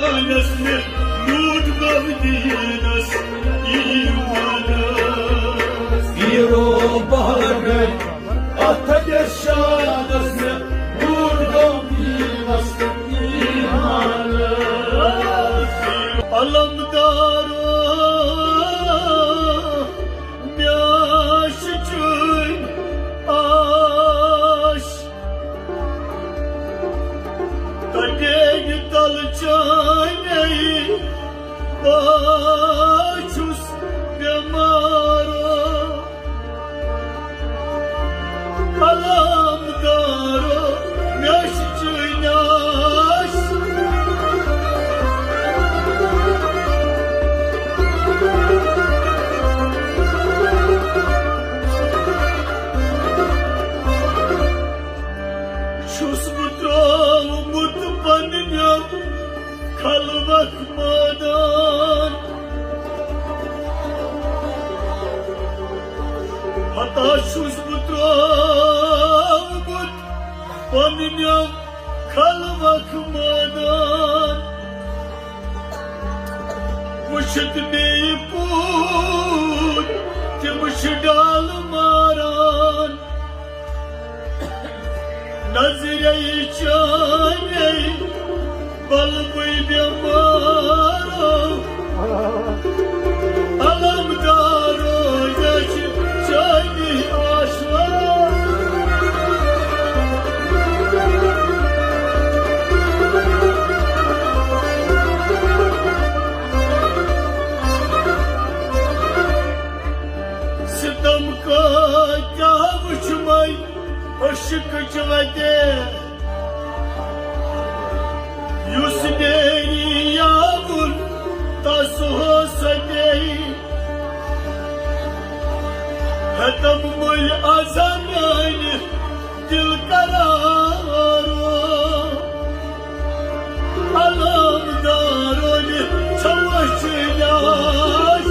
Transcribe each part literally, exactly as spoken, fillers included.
شانس مےٚ لوٗٹنو دیٖنس ایٖمانس۔ پیٖرو بہلگرۍ اتھ تھدِس شانس مےٚ لوٗٹنو دیٖنس ایٖمانس۔ علمدارو مےٚ چھِ چٲنۍ آش، تہٕ ڈیگہِ تل چانے بہٕ چھُس بٮ۪مارو۔ علمدارو مےٚ چھِ چٲنۍ آش۔ چھُس بہٕ ترٛوومُت پننیو خلوت مٲدان۔ ہتا چھُس بہٕ ترٛوومُت پننیو خلوت مٲدان۔ وٕچھِتھ بیٚیہِ پوٗتۍ تِم چھِ ڈالہٕ ماران۔ نظرے چانے بلبٕے بٮ۪مارو۔ علمدارو مےٚ چھِ چٲنی آشنا۔ ستم کۭتیاہ وٕچھمَے عشقٕچ وَتہِ، یُس نیری یاوُن تس ہو ستے۔ ہتم مٔلۍ ازا میانہِ دل قرارو۔ علمدارو مےٚ چھوٚچ ناش۔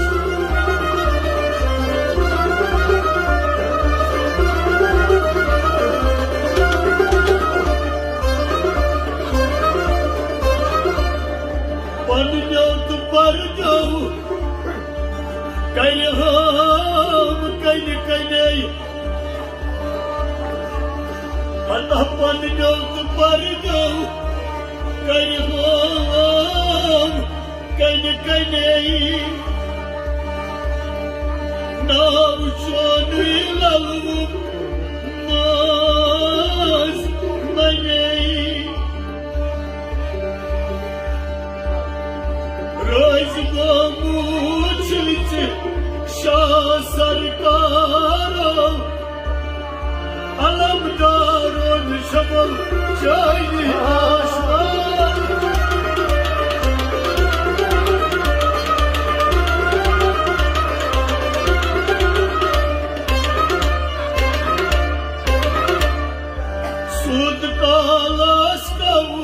پننیو تہٕ پردیو کرِ ہٲم کنہِ کنے۔ ہتا پننیو تہٕ پردیو کرِ ہٲم کنہِ کنے۔ ناو چونُے للوُک ماز منے۔ رٲزۍ گوٚمُت چھُے ژٕ شاہ سرکارو۔ علمدارو مےٚ چھوٚچ چٲنی آشنا۔ سوٗد کالس گوٚو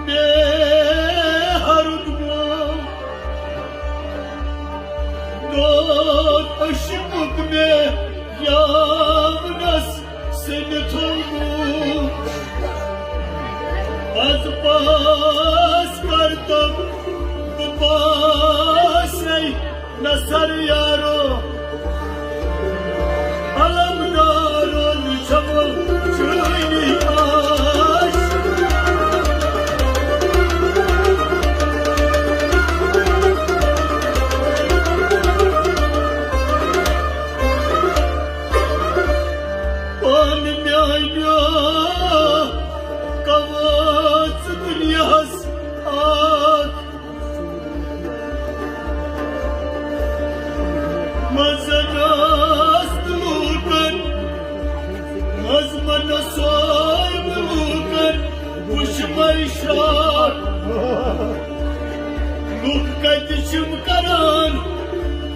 مےٚ ہرُد گوٚو۔ دود عشقُک مےٚ یاونس سٕنٛدِ تھوٚومُت۔ از پاس کر تم بہٕ پاسے نثر یارو۔ علمدارو مےٚ چھوٚچ چٲنی آش۔ پانہٕ میانیو کمٲژ دُنیاہس اکھ۔ مزن ٲس لوٗکن، مزمن سوے لوٗکن وٕچھ مےٚ شاہ۔ لُکھ کتہِ چھِم کران،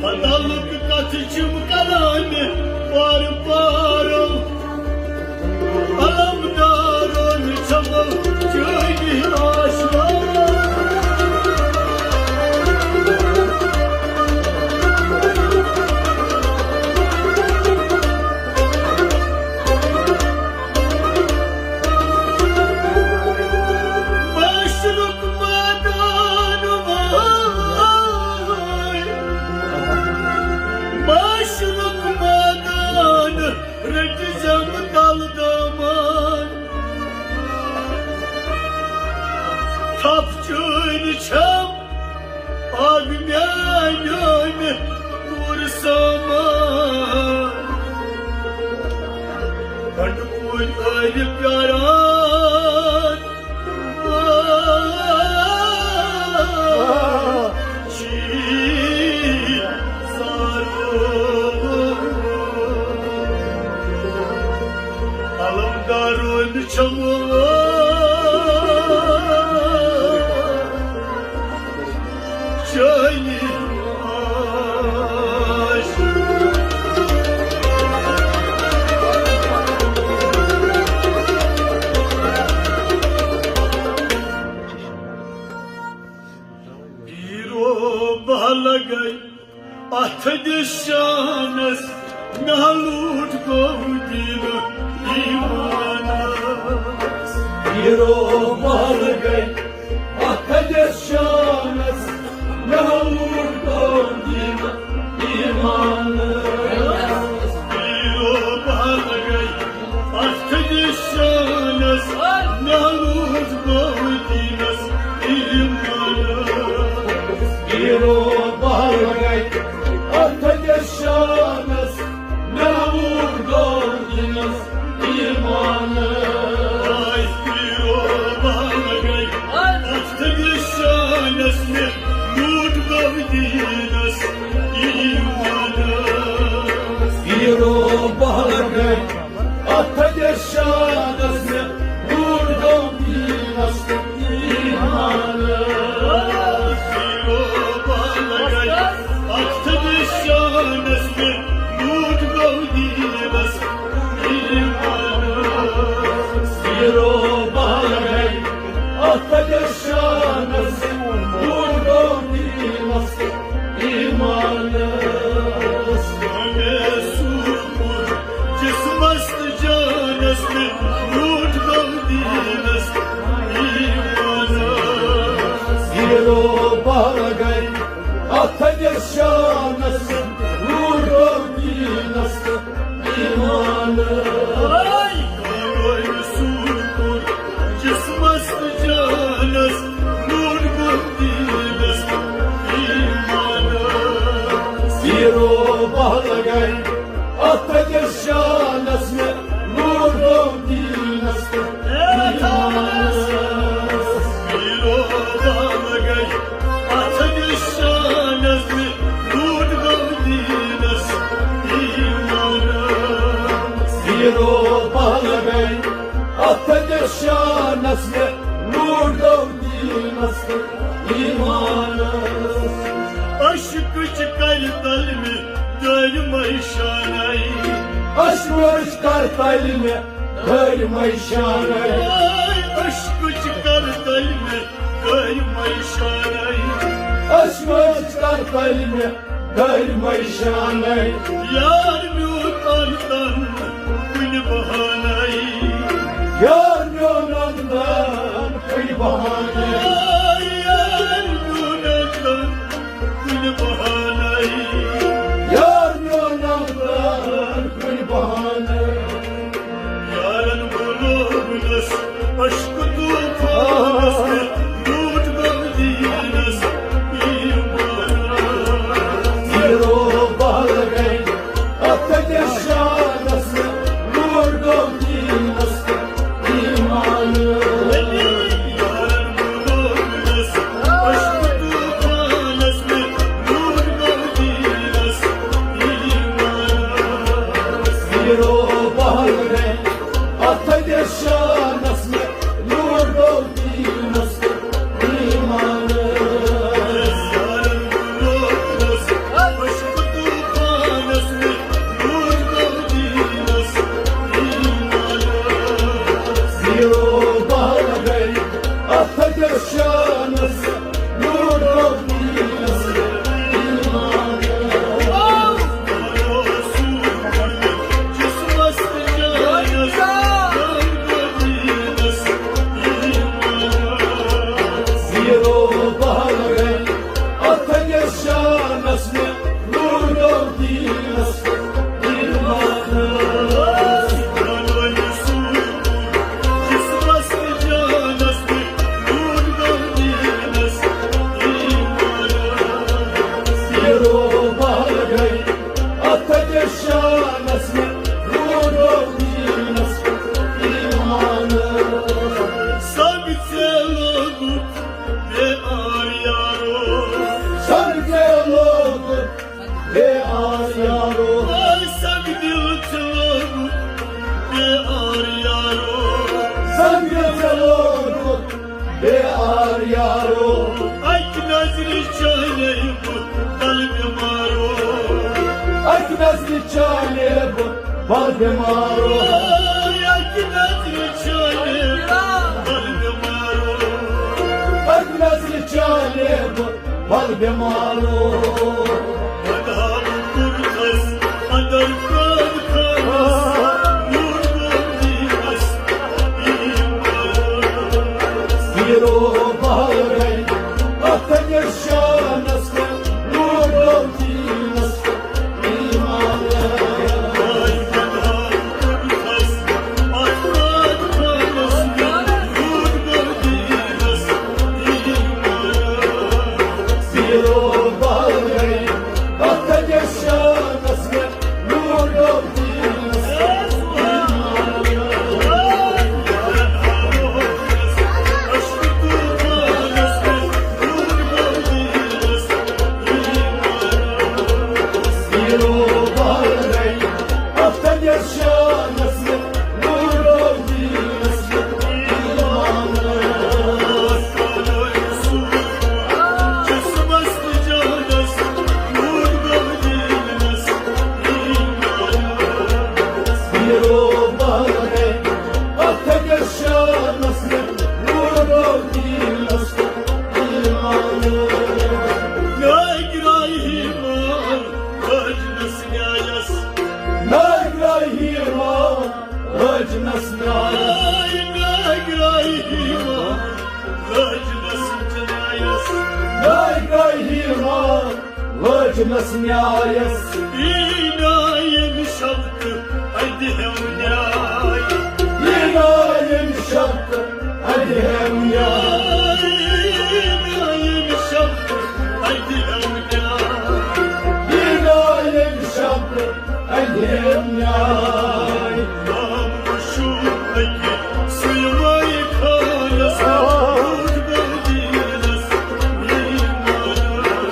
ہتا لُکھ کتہِ چھِم کران پارٕ پارٕ۔ علمدارو مےٚ چھوٚچ چٲنی آشنا۔ معاشرُک مادہ چٲنۍ چھم آب میانیو مےٚ پوٗرٕ سامان۔ بنڈٕ پورۍ ٲرِ پیاران۔ چھی سارو علمدارو نہٕ چھمو چٲنی آش۔ پیٖرو بہٕ لگے اتھ دِس شانس، مےٚ لوٗٹھ گوٚو دِل ایمانس۔ پیٖرو بہٕ لگے اتھ دِس شانس، مےٚ لوٗٹھ گوٚو دِل ایمانس۔ پیٖرو بہٕ لگے اتھ دِس شانس، مےٚ لوٗٹھ گوٚو دِلس ایمانس۔ پیٖرو بہٕ لگے اتھ دِس شانس، مےٚ لوٗٹھ گوٚو دِلس ایمانس۔ آے پیٖرو بہٕ لگے اتھ دِس شانس، مےٚ لوٗٹھ گوٚو دِلس ایمانس۔ پیٖرو بہٕ لگے اتھ دِس شانس، مےٚ لوٗٹھ گوٚو دِلس ایمانس۔ پیٖرو بہٕ لگے اتھ دِس شانس، مےٚ لوٗٹھ گوٚو دِلس ایمانس۔ پیٖرو بہٕ لگے اتھ دِس شانس، مےٚ لوٗٹھ گوٚو دِلس ایمانس۔ مےٚ سوٗر کوٚر جسمس تہٕ جانس، مےٚ لوٗٹھ گوٚو دِلس ایمانس۔ پیٖرو بہٕ لگے اتھ دِس شانس، لوٗٹھ گوٚو دِلس ایمانس۔ آے کانٛگرِ سوٗر کوٚر جسمس تہٕ جانس، لوٗٹھ گوٚو دِلس ایمانس۔ پیٖرو بہٕ لگے اتھ دِس شانس، مےٚ لوٗٹھ گوٚو دِلس ایمانس۔ پیٖرو بہٕ لگے اتھ دِس شانس، مےٚ لوٗٹھ گوٚو دِلس ایمانس۔ پیٖرو بہٕ لگے اتھ دِس شانس، مےٚ لوٗٹھ گوٚو دِلس ایمانس۔ عشقٕچ کرِ تلمہِ دٲرمَے شانَے۔ عشقٕچ کر تلمہِ دٲرمَے شانَے۔ آے عشقٕچ کر تلمہِ دٲرمَے شانَے۔ عشقٕچ کر تلمہِ دٲرمَے شانَے۔ یار میون اَنتَن کُنہِ بہانَے۔ یار میون اَنتَن کُنہِ بہانَے۔ آے یار میون اَنتَن کُنہِ بہانَے۔ یار میون اَنتَن کُنہِ بہانَے۔ یارن بُلوونس عشق طوفانس، لوٗٹھ گوٚو دیٖنس ایمان۔ ہیرو بہل گٔے اتھ دِس شانس، لوٗٹھ گوٚو دیٖنس ایمان۔ یارن اکہِ نظرِ چانے بہٕ بل بیمارو۔ اکہِ نظرِ چانے بہٕ بل بیمارو۔ اکہِ نظرِ چانے بہٕ بل بیمارو۔ اکہِ نظرِ چانے بہٕ بل بیمارو۔ بدحال کوٚرتھس اندر قٲد خانس، نور گوٚو دیٖنس ایمان۔ پیرو بہل گٔے اتھ أکِس شانس پٮ۪ٹھ، نور گوٚو دیٖنس ایمان۔ ناگراہی مال لٲجنس نیایس۔ ناگراہی مال لٲجنس نیایس۔ ناگراہی مال لٲجنس نیایس۔ ناگراہی مال لٲجنس نیایس۔ یی نا ییٚمہِ شب تہٕ اَتہِ ہٮ۪م نیاے۔ یی نا ییٚمہِ شب تہٕ اَتہِ ہٮ۪م نیاے۔ یی نا ییٚمہِ شب تہٕ اَتہِ ہٮ۪م نیاے۔ یی نا ییٚمہِ شب تہٕ اَتہِ ہٮ۪م نیاے۔ نام وٕچھُو اَکہِ سُلمائی خانس، روٗد گوٚو دیٖنس ایمان۔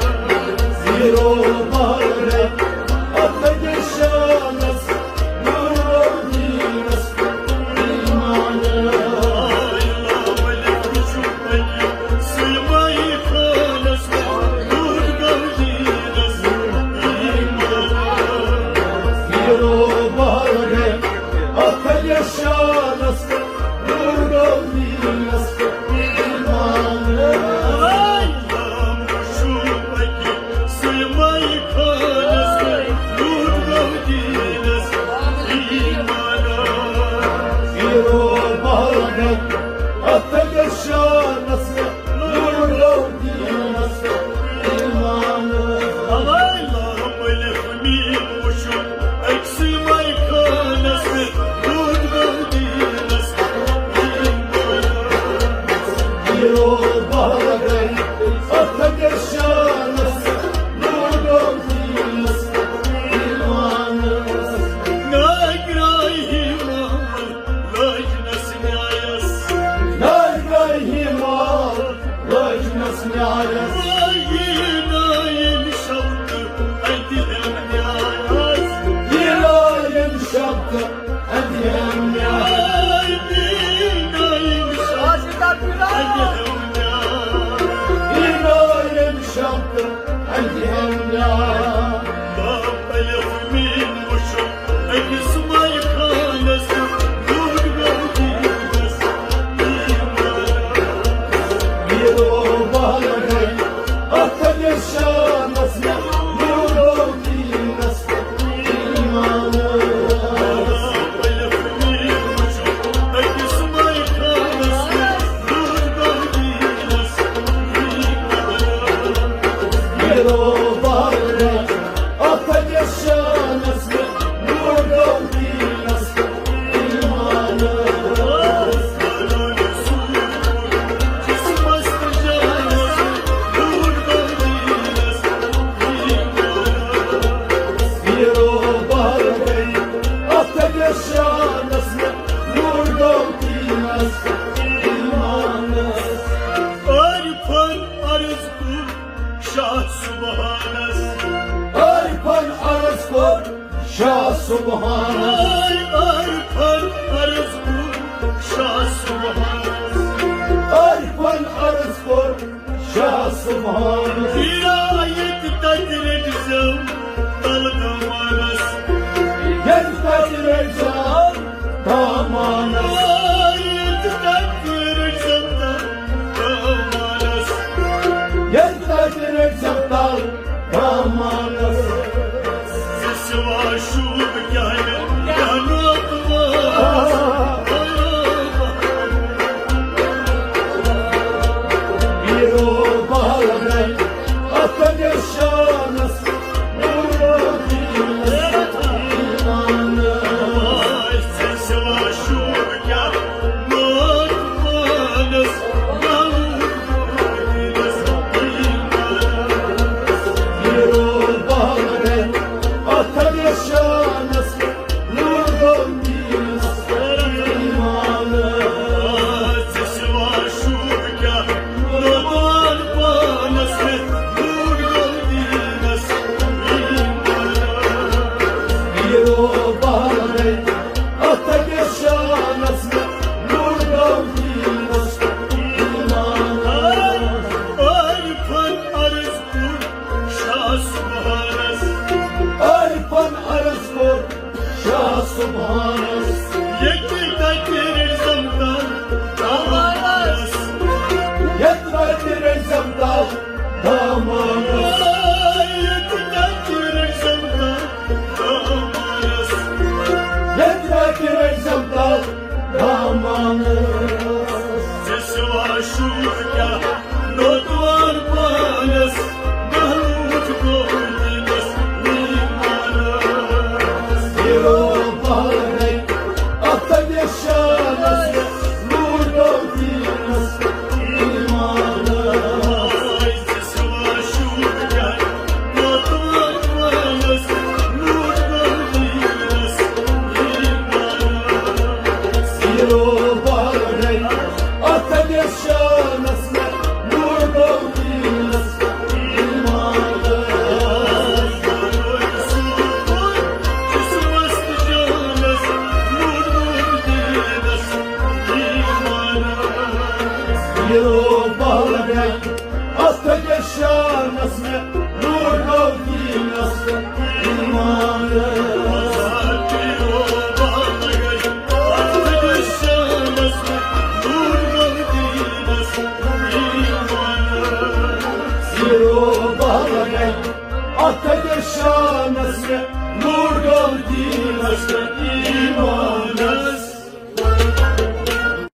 زیٖرو بہرے اتھ أکِس شانس، نور گوٚو دیٖنس ایمان۔ عارفن عرض کوٚر شاہ سبحانس۔ عارفن عرض کوٚر شاہ سبحانس۔ عارفن عرض کوٚر شاہ سبحانس۔ عارفن عرض کوٚر شاہ سبحانس۔ پیرا ییٚتہِ تَتہِ رٔٹۍ زٮ۪و تَلہٕ دامانس۔ ییٚتہِ تَتہِ رٔٹۍ زٮ۪و دامانس۔ ییٚتہِ تَتہِ رٔٹۍ زٮ۪و تَلہٕ دامانس۔ ییٚتہِ تَتہِ رٔٹۍ زٮ۪و تَلہٕ دامانس۔ ژےٚ سوا شوٗب کیٛاہ مےٚ، کیٛاہ نوتہٕ وٲژ۔ پیٖرو بہلگے، اَتھ کٔرِو شانس، نوٗرو دیٖنس، ایمانس۔ ژےٚ سوا شوٗب کیٛاہ نوتہٕ وٲژ۔ عارفن عرض کوٚر شاہ سبحانس۔ عارفن عرض کوٚر شاہ سبحانس۔ ییٚتہِ تَتہِ رٔٹۍ زٮ۪و تَلہٕ دامانس۔ ییٚتہِ تَتہِ رٔٹۍ زٮ۪و تَلہٕ دامانس۔ ییٚتہِ تَتہِ رٔٹۍ زٮ۪و تَلہٕ دامانس۔ ییٚتہِ تَتہِ رٔٹۍ زٮ۪و تَلہٕ دامانس۔ ژےٚ سوا شوٗب کیٛاہ نوتوان پانس، محمود گوٚو دِلس ایمانس۔ ہیرو پہلگے، اَتھ دِس شانس، نوٗر گوٚو دِلس ایمانس۔ ژےٚ سوا شوٗب کیٛاہ نوتوان پانس، نوٗر گوٚو دِلس ایمانس۔ ہیرو پہلگے، اَتھ دِس شانس مےٚ، نوٗر گوٚو دِلس ایمانس۔ یہِ روو پہلگے، اَتھ کِس شانس مےٚ، نوٗر گوٚو دِلس ایمانس۔ یہِ روو پہلگے، اَتھ کِس شانس مےٚ، نوٗر گوٚو دِلس ایمانس۔